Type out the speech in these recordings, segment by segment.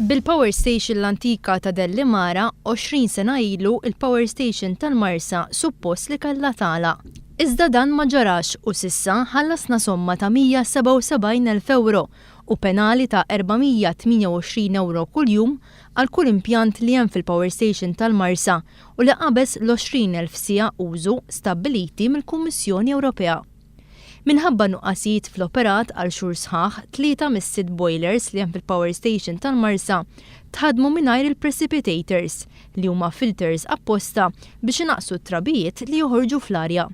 Bil-power station l-antika ta' Dellimara, 20 sena ilu il-power station tal-Marsa suppost li kellha tagħlaq. Iżda dan ma ġarax u s'issa ħallasna somma ta' 177,000 ewro u penali ta' 428 ewro kuljum għal kull impjant li hemm fil-power station tal-Marsa u li qabeż l-20,000 siegħa użu stabbiliti mill-Kummissjoni Ewropea. Minħabba nuqqasijiet fl-operat għal xhur sħaħ, tlieta mis-sitt boilers li hemm fil-power station tal-Marsa tħaddmu mingħajr il-precipitators, li huma filters apposta biex inaqqsu t-trabijiet li joħorġu fl-arja.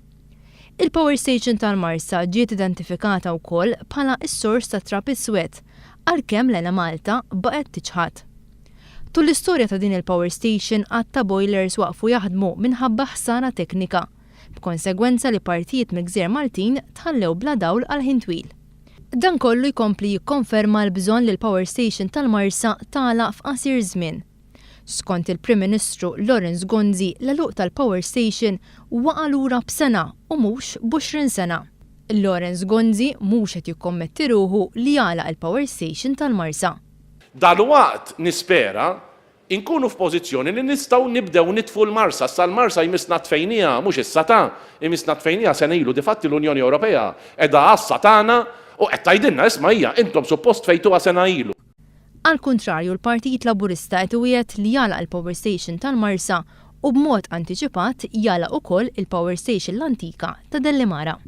Il-power station tal-Marsa ġiet identifikata wkoll bħala s-sors tat-trab iswed, għalkemm l-Enemalta baqgħet tiċħad. Tul l-istorja ta' din il-power station għadd ta' boilers waqfu jaħdmu minħabba ħsara teknika, b'konsegwenza li partijiet mill-gżejjer Maltin tħallew bla dawl għal ħin twil. Dan kollu jkompli jikkonferma l-bżonn li l-power station tal-Marsa tagħlaq f'qasir żmien. Skont il-Prim Ministru Lawrence Gonzi l-għeluq tal-power station waqa' lura b'sena u mhux b'għoxrin sena. Lawrence Gonzi mhux qed jikkommetti ruħu li jagħlaq il-power station tal-Marsa. Dalwaqt nispera Inkunu f'pożizzjoni li nistgħu nibdew nitfu l-Marsa. Issa l-Marsa jmissna tfejnieha, mhux issa ta', imissna tfejnieha sena ilu. Difatti l-Unjoni Ewropea qiegħda għassa tagħna u qed tgħidilna, isma' hija, intom suppost tfejtuha sena ilu. Għall-kuntrarju l-Partit Laburista qed iwiegħed li jagħlaq il-power station tal-Marsa u b'mod antiċipat jagħlaq ukoll il-power station l-antika ta' Dellimara.